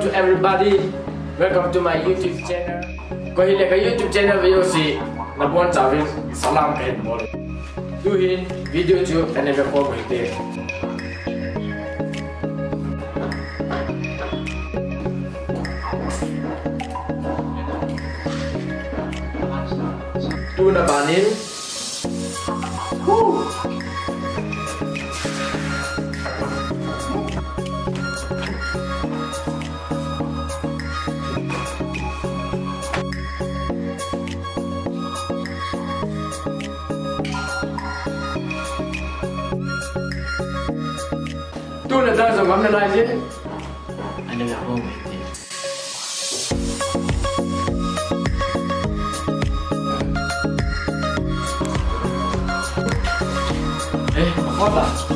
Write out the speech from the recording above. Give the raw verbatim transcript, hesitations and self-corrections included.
To everybody, welcome to my YouTube channel. Koi hile ka YouTube channel view si nabon chauvin salam kahin bol. Tuhin video chu anebe ko hite. Tuna banin. Tuna ta jong ngam nalai jin. Anebe ko hite. Eh, hola.